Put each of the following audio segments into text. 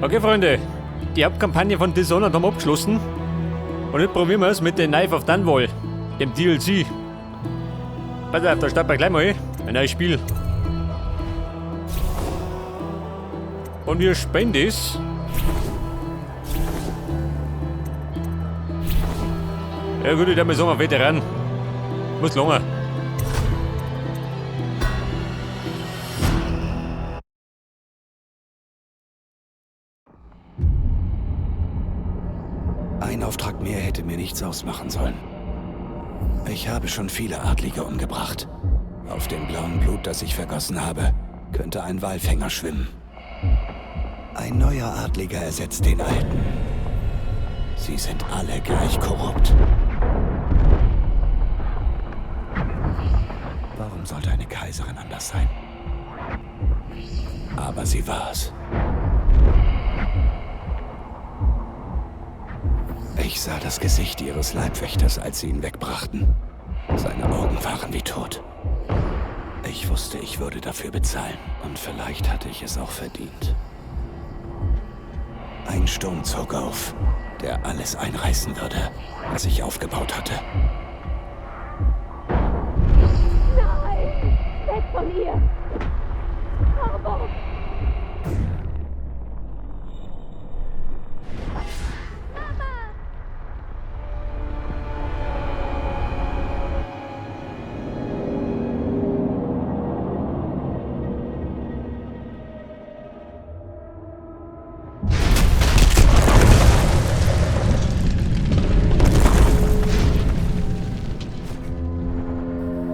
Okay, Freunde, die Hauptkampagne von Dishonored haben wir abgeschlossen. Und jetzt probieren wir es mit dem Knife of Dunwall, dem DLC. Pass auf, da starten wir gleich mal ein neues Spiel. Und wir spielen das. Ja gut, ich würde mal sagen, Veteran. Muss lange. Ein Auftrag mehr hätte mir nichts ausmachen sollen. Ich habe schon viele Adlige umgebracht. Auf dem blauen Blut, das ich vergossen habe, könnte ein Walfänger schwimmen. Ein neuer Adliger ersetzt den alten. Sie sind alle gleich korrupt. Warum sollte eine Kaiserin anders sein? Aber sie war's. Ich sah das Gesicht ihres Leibwächters, als sie ihn wegbrachten. Seine Augen waren wie tot. Ich wusste, ich würde dafür bezahlen. Und vielleicht hatte ich es auch verdient. Ein Sturm zog auf, der alles einreißen würde, was ich aufgebaut hatte. Nein! Weg von ihr! Harbour!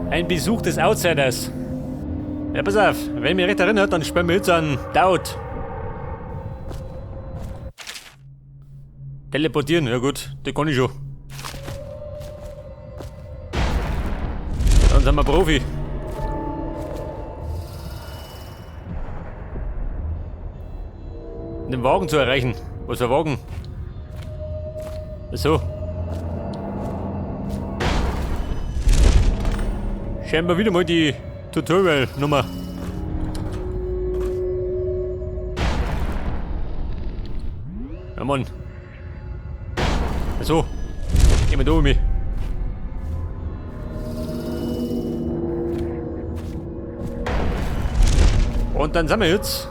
Ein Besuch des Outsiders. Ja, pass auf, wenn ich mich recht erinnere, dann spielen wir jetzt an Daud. Teleportieren, ja gut, das kann ich schon. Dann sind wir Profi. Den Wagen zu erreichen. Was für ein Wagen? Ach so. Scheinbar wieder mal die Tutorial-Nummer. Ja, Mann. Ach so. Geh mal da um mich. Und dann sind wir jetzt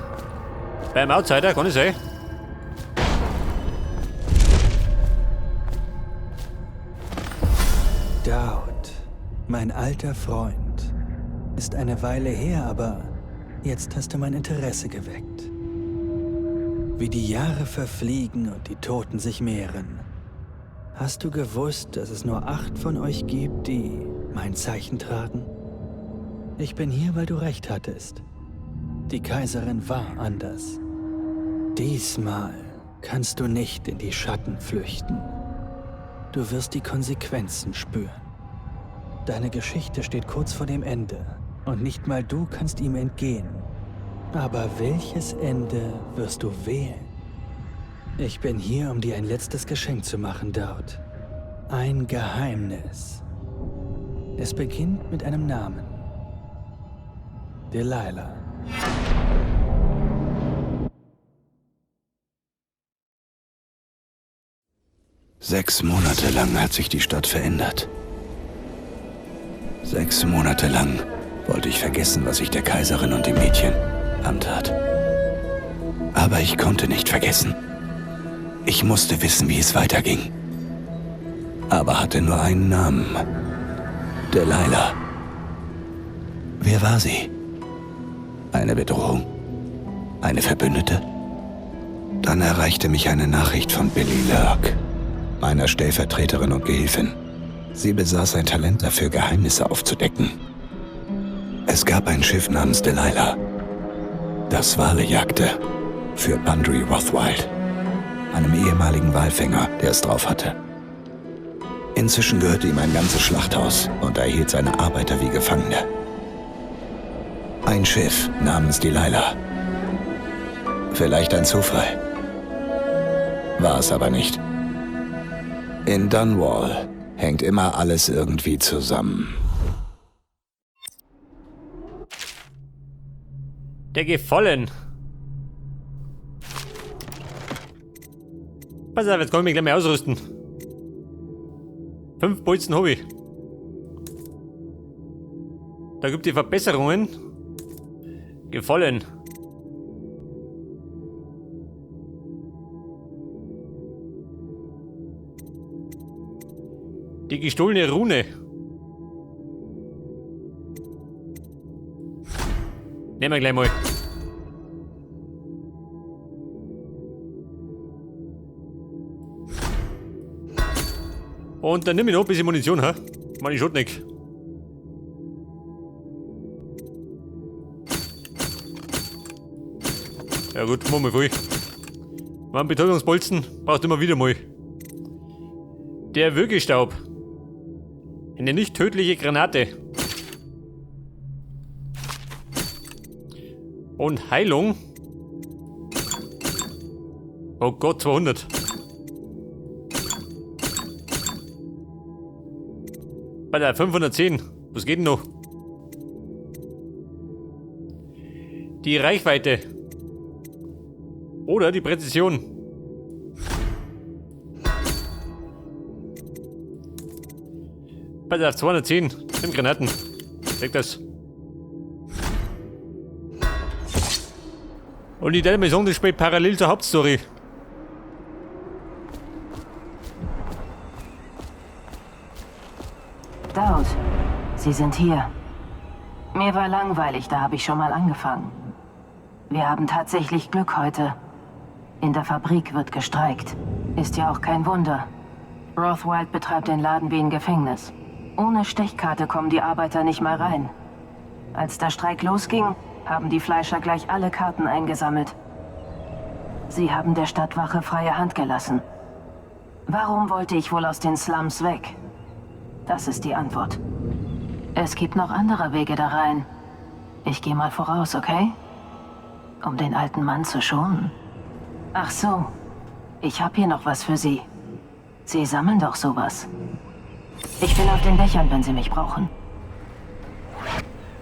beim Outsider, kann ich sein? Daud, mein alter Freund. Ist eine Weile her, aber jetzt hast du mein Interesse geweckt. Wie die Jahre verfliegen und die Toten sich mehren. Hast du gewusst, dass es nur 8 von euch gibt, die mein Zeichen tragen? Ich bin hier, weil du recht hattest. Die Kaiserin war anders. Diesmal kannst du nicht in die Schatten flüchten. Du wirst die Konsequenzen spüren. Deine Geschichte steht kurz vor dem Ende und nicht mal du kannst ihm entgehen. Aber welches Ende wirst du wählen? Ich bin hier, um dir ein letztes Geschenk zu machen, Daud. Ein Geheimnis. Es beginnt mit einem Namen. Delilah. 6 Monate lang hat sich die Stadt verändert. 6 Monate lang wollte ich vergessen, was ich der Kaiserin und dem Mädchen antat. Aber ich konnte nicht vergessen. Ich musste wissen, wie es weiterging. Aber hatte nur einen Namen. Delilah. Wer war sie? Eine Bedrohung? Eine Verbündete? Dann erreichte mich eine Nachricht von Billie Lurk, meiner Stellvertreterin und Gehilfin. Sie besaß ein Talent dafür, Geheimnisse aufzudecken. Es gab ein Schiff namens Delilah, das Wale jagte für Bundry Rothwild, einem ehemaligen Walfänger, der es drauf hatte. Inzwischen gehörte ihm ein ganzes Schlachthaus und er hielt seine Arbeiter wie Gefangene. Ein Schiff namens Delilah. Vielleicht ein Zufall. War es aber nicht. In Dunwall hängt immer alles irgendwie zusammen. Der Gefallen. Pass auf, jetzt kann ich mich gleich mal ausrüsten. 5 Bolzen hab ich. Da gibt die Verbesserungen. Gefallen. Die gestohlene Rune. Nehmen wir gleich mal. Und dann nehme ich noch ein bisschen Munition, hä? Meine ich schon nicht. Ja gut, machen wir voll. Mein Betäubungsbolzen braucht immer wieder mal. Der Würgestaub. Eine nicht tödliche Granate. Und Heilung. Oh Gott, 200. Alter, 510. Was geht denn noch? Die Reichweite. Oder die Präzision. Pass auf, 210. Nimm Granaten. Weg das. Und die Dämme das spielt parallel zur Hauptstory. Daud, Sie sind hier. Mir war langweilig, da habe ich schon mal angefangen. Wir haben tatsächlich Glück heute. In der Fabrik wird gestreikt. Ist ja auch kein Wunder. Rothwild betreibt den Laden wie ein Gefängnis. Ohne Stechkarte kommen die Arbeiter nicht mal rein. Als der Streik losging, haben die Fleischer gleich alle Karten eingesammelt. Sie haben der Stadtwache freie Hand gelassen. Warum wollte ich wohl aus den Slums weg? Das ist die Antwort. Es gibt noch andere Wege da rein. Ich gehe mal voraus, okay? Um den alten Mann zu schonen. Ach so, ich habe hier noch was für Sie. Sie sammeln doch sowas. Ich bin auf den Dächern, wenn Sie mich brauchen.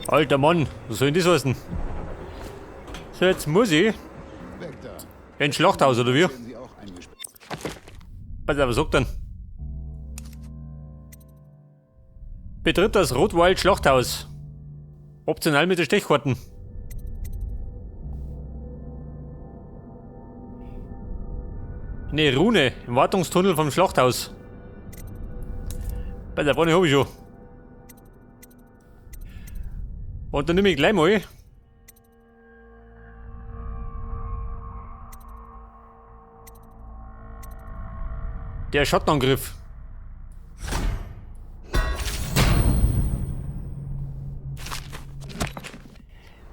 Alter Mann, was soll denn das heißen? So, jetzt muss ich ins Schlachthaus, oder wie? Pass auf, was sagt denn? Betritt das Rothwild Schlachthaus. Optional mit den Stechkarten. Eine Rune im Wartungstunnel vom Schlachthaus. Bei der Wanne hab ich schon. Und dann nehme ich gleich mal. Der Schattenangriff.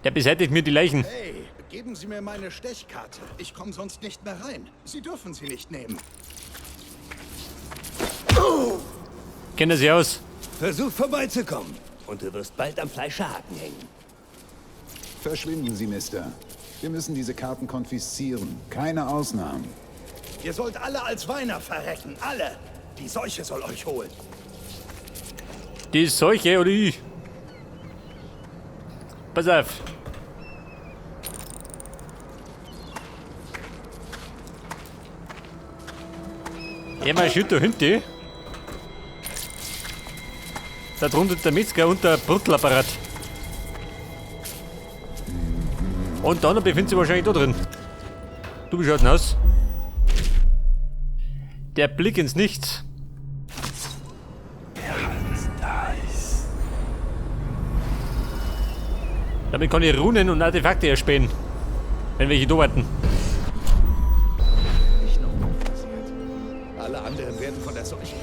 Der beseitigt mir die Leichen. Hey, geben Sie mir meine Stechkarte. Ich komme sonst nicht mehr rein. Sie dürfen sie nicht nehmen. Kennt er sich aus? Versuch vorbeizukommen und du wirst bald am Fleischerhaken hängen. Verschwinden Sie, Mister. Wir müssen diese Karten konfiszieren. Keine Ausnahmen. Ihr sollt alle als Weiner verrecken. Alle. Die Seuche soll euch holen. Die Seuche oder ich? Pass auf. Einmal schütt da hinten. Da drunter der Metzger und der Bruttelapparat. Und dann befindet sich wahrscheinlich da drin. Du, wie schaut denn aus? Der Blick ins Nichts. Damit kann ich Runen und Artefakte erspähen. Wenn welche da warten. Alle anderen werden von der Seuche.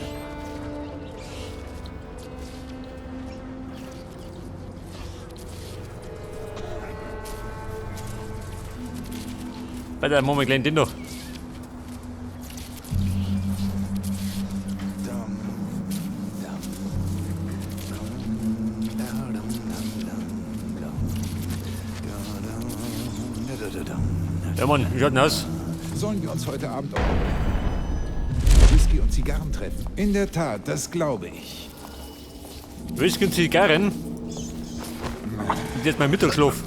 Bei der Moment kleinen den noch. Ja Mann, wie schaut denn aus? Sollen wir uns heute Abend auch Whisky und Zigarren treffen? In der Tat, das glaube ich. Whisky und Zigarren? Und jetzt mein Mittagsschlaf.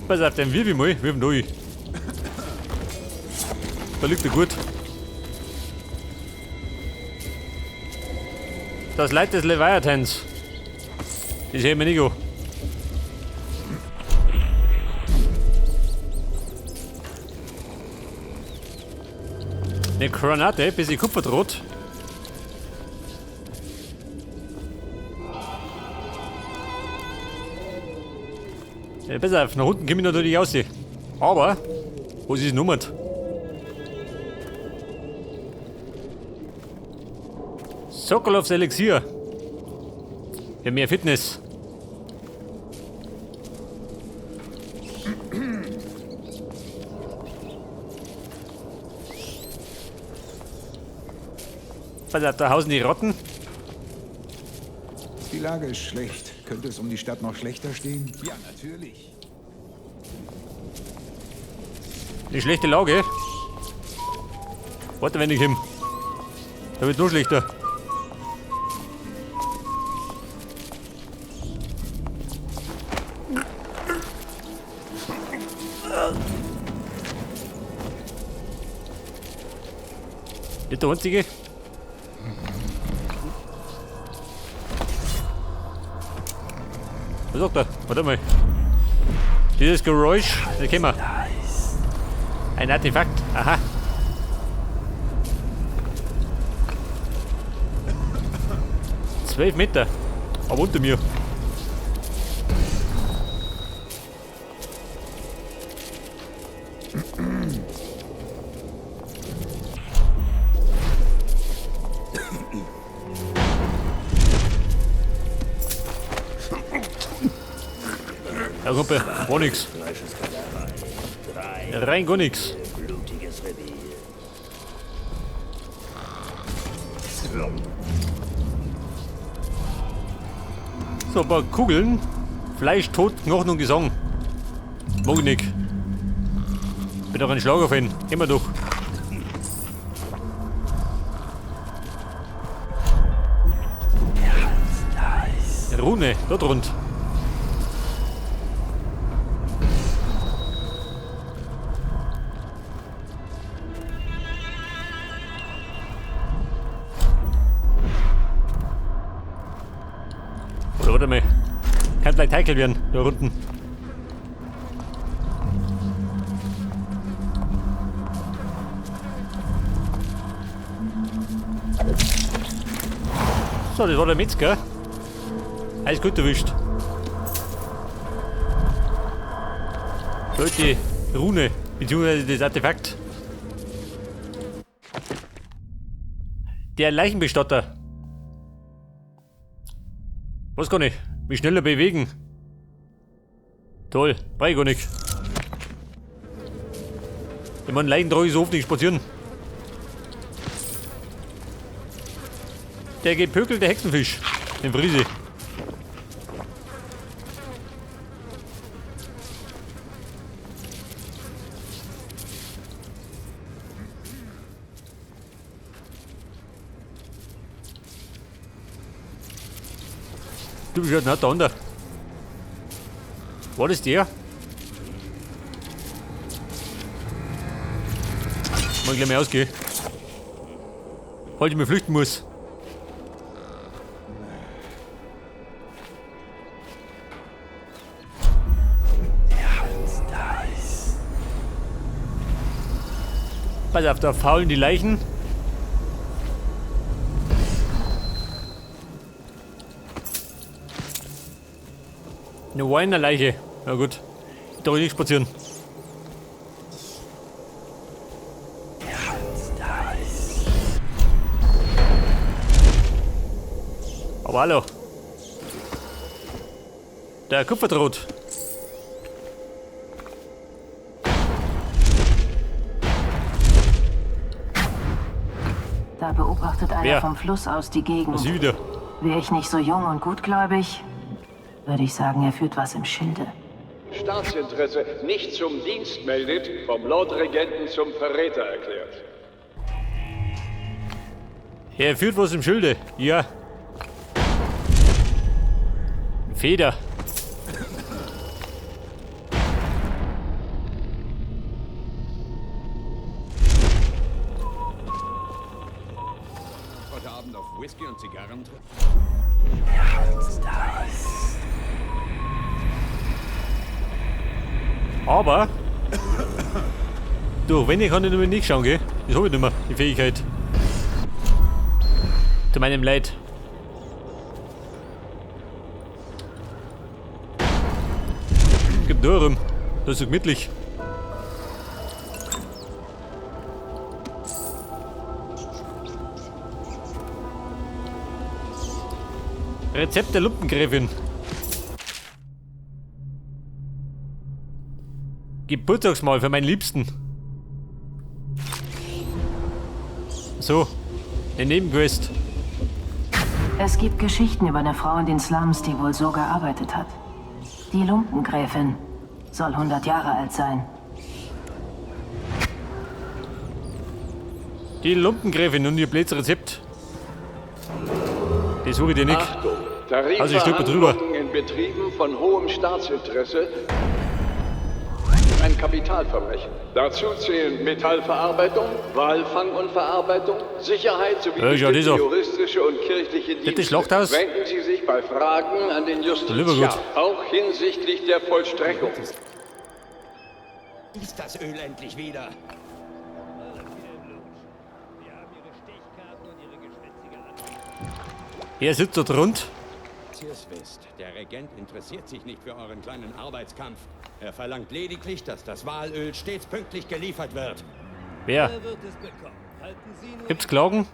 Pass auf, den wirf ich mal. Wirf ihn da hin. Da liegt er gut. Das Leid des Leviathans. Das heben wir nicht an. Eine Granate, bisschen Kupferdraht. Ja, besser auf, nach unten komme ich natürlich raus. Aber, was ist Nummer? Sokolovs Elixier. Für mehr Fitness. Pass auf, da hausen die Ratten. Die Lage ist schlecht. Könnte es um die Stadt noch schlechter stehen? Ja, natürlich. Die schlechte Lage. Warte, wenn ich hin. Da wird noch schlechter. Nicht der einzige. Was sagt er? Warte mal. Dieses Geräusch, das kennen wir. Ein Artefakt, aha. 12 Meter. Aber unter mir. Ja, Kumpel, war nix. Rein gar nix. So, ein paar Kugeln. Fleisch, Tod, Knochen und Gesang. Mag ich nicht. Bin doch ein Schlagerfan. Immer doch. Rune, da drunter. Oder warte mal. Kann vielleicht heikel werden, da unten. So, das war der Metzger. Alles gut erwischt. Leute, die Rune, beziehungsweise das Artefakt. Der Leichenbestatter. Was kann ich? Mich schneller bewegen. Toll, brauch ich gar nicht. Ich meine, Leichen trage ich so oft nicht spazieren. Der gepökelte Hexenfisch. Den Friese. Du bist ja da unten. War das der? Mal gleich mal ausgehen. Falls ich mir flüchten muss. Pass auf, da faulen die Leichen. Eine Weiner-Leiche. Na gut. Da will ich nicht spazieren. Aber hallo. Der Kupferdraht. Da beobachtet einer Wer? vom Fluss aus die Gegend. Sie wieder. Wäre ich nicht so jung und gutgläubig, würde ich sagen, er führt was im Schilde. Staatsinteresse nicht zum Dienst meldet, vom Lordregenten zum Verräter erklärt. Er führt was im Schilde. Ja. Feder. Whisky und Zigarren treffen. Aber. Du, wenn ich kann ich nämlich nicht schauen, gell? Das hab ich nicht mehr, die Fähigkeit. Zu meinem Leid. Gib nur rum. Das ist so gemütlich. Rezept der Lumpengräfin. Geburtstagsmahl für meinen Liebsten. So, eine Nebenquest. Es gibt Geschichten über eine Frau in den Slums, die wohl so gearbeitet hat. Die Lumpengräfin soll 100 Jahre alt sein. Die Lumpengräfin und ihr blödes Rezept. Das suche ich dir nicht. Achtung! Also ich stülpe drüber. Tarifverhandlungen in Betrieben von hohem Staatsinteresse ein Kapitalverbrechen. Dazu zählen Metallverarbeitung, Walfang und Verarbeitung, Sicherheit sowie Ja, schau bestimmte das an. juristische und kirchliche Das Dienste. Schlachthaus? Wenden Sie sich bei Fragen an den Lieber gut. Justiziar, auch hinsichtlich der Vollstreckung. Ist das Öl endlich wieder? Er sitzt dort rund. Dass ihr's wisst, der Regent interessiert sich nicht für euren kleinen Arbeitskampf. Er verlangt lediglich, dass das Walöl stets pünktlich geliefert wird. Wer? Gibt's Klagen?